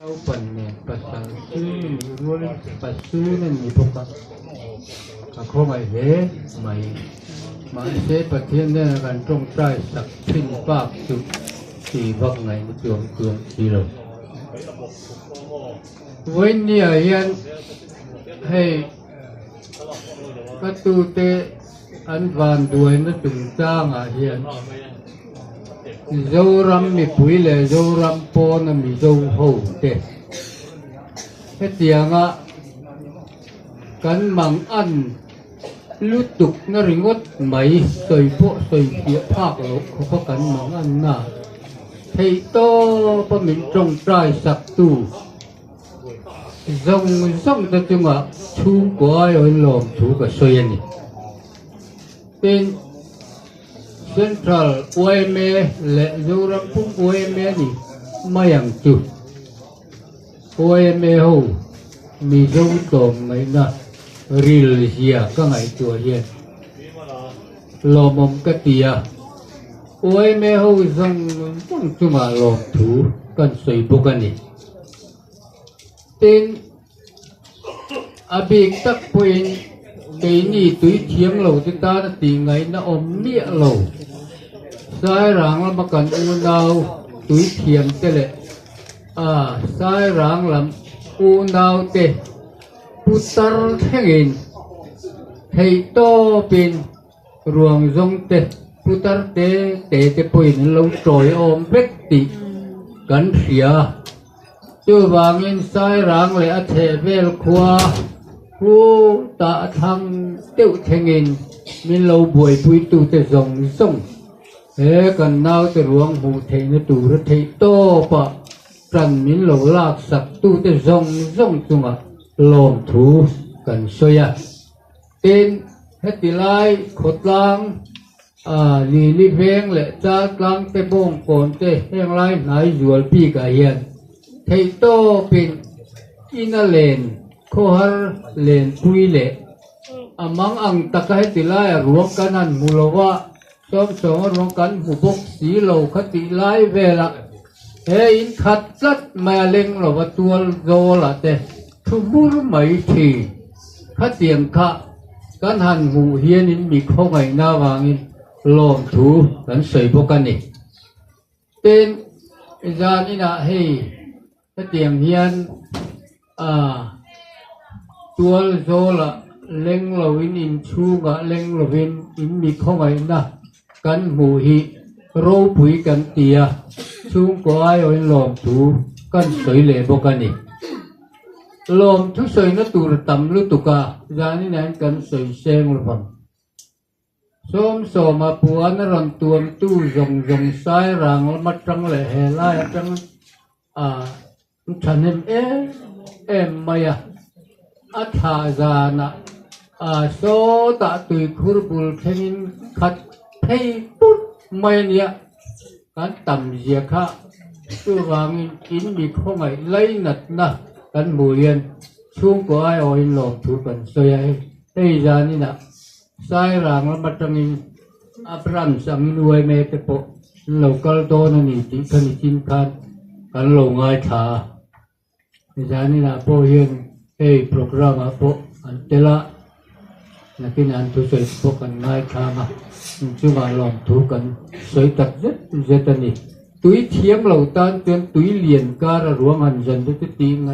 Naupan nen pasal chu nih rualin pasun a ni bawk a, ka khawngaih hle mai. Mahse Pathian hnena kan tawngtai sak thin bak chu tih vak ngaihna chuang chuang si lo. Vawiinniah hian hei ka tute an vanduaina chungchangah hian Zoram mipui leh Zoram pawna Mizo ho te hetianga kan mangan lutuk na ringawt mai sawi pawh sawi fiah phak loh khawpa kan mangan na theih tawpa min tawngtai sak tu Zawng zawng te chungah chhungkua aiawhin lawmthu ka sawi a ni. Tin, Central yma leh Zoram pum yma ni mai ang chu. Yma ho Mizo tlawmngaihna ril zia ka ngaihtuah hian lawmawm ka ti a. Yma ho zawng zawng chungah lawmthu kan sawi bawk a ni. Tin, a bik tak pawhin keini tui thiam lo te tana tih ngaihna awm miah lo. Sairang lama kan unau tui thiam te leh a Sairang lam unau te putar thlengin theihtawpin Ruang zawng te, putar te te te pawhin an lo tawiawm vek tih kan hria. Chuvangin Sairang leh a chheh vel khua hu tah thlang deuh thlengin min lo buaipuitute zawng zawng he kan naute ruang hmuh theihna tura theih tawpah tan min lo laksak tute zawng zawng chungah lawmthu kan sawi a. Tin, heti lai khawtlang ah Lili veng leh Chaltlang te bawngkawn te heng lai hnai zual bik ah hian theihtawpin ina len khawhar lenpui leh a mang ang taka heti lai a ruang kan han hmu lo a, sawmsawng a ruang kan hmu bawk si lo kha tih lai velah he in khat tlat mai a leng lova tual zawl ah te Thu hmur mai thin. Khatiang kha kan han hmuh hianin mi khawngaihna avangin lawmthu kan sawi bawk a ni. Tin, zan inah hei hetiang hian ah tual zawlah leng loin inchhungah leng lovin in mi khawngaihna kan hmuh hi ropui kan ti a, chhungkaw aiawhin lawmthu kan sawi leh bawk a ni. Lawmthu sawina tur tam lutuk a, zanin ah hian kan sawi seng lo vang. Sawmsawma puan a rawn tuamtu zawng zawng Sairang lam atang leh helai atang ah Thahnem em em mai a, a thlah zanah a sawtah tuikhur bul thlengin khat phei put mai a nia, kan tam zia kha chuvangin in mi khawngaih lainatna kan hmuh hian chhungkaw aiawhin lawmthu kan sawi a, hei zaninah Sairang lam atangin a branch angin yma te pawh an lo kal dawn a ni tih kha nichin khan kan lo ngaithla a. Zaninah pawh hian hei programme ah pawh an tel a, nakinah an thusawi te pawh kan ngaithla ang a, inchungah lawmthu kan sawi tak zet zet a ni. Tui thiam lo tan chuan tui lian kar a ruang han zan te chu tih ngaih.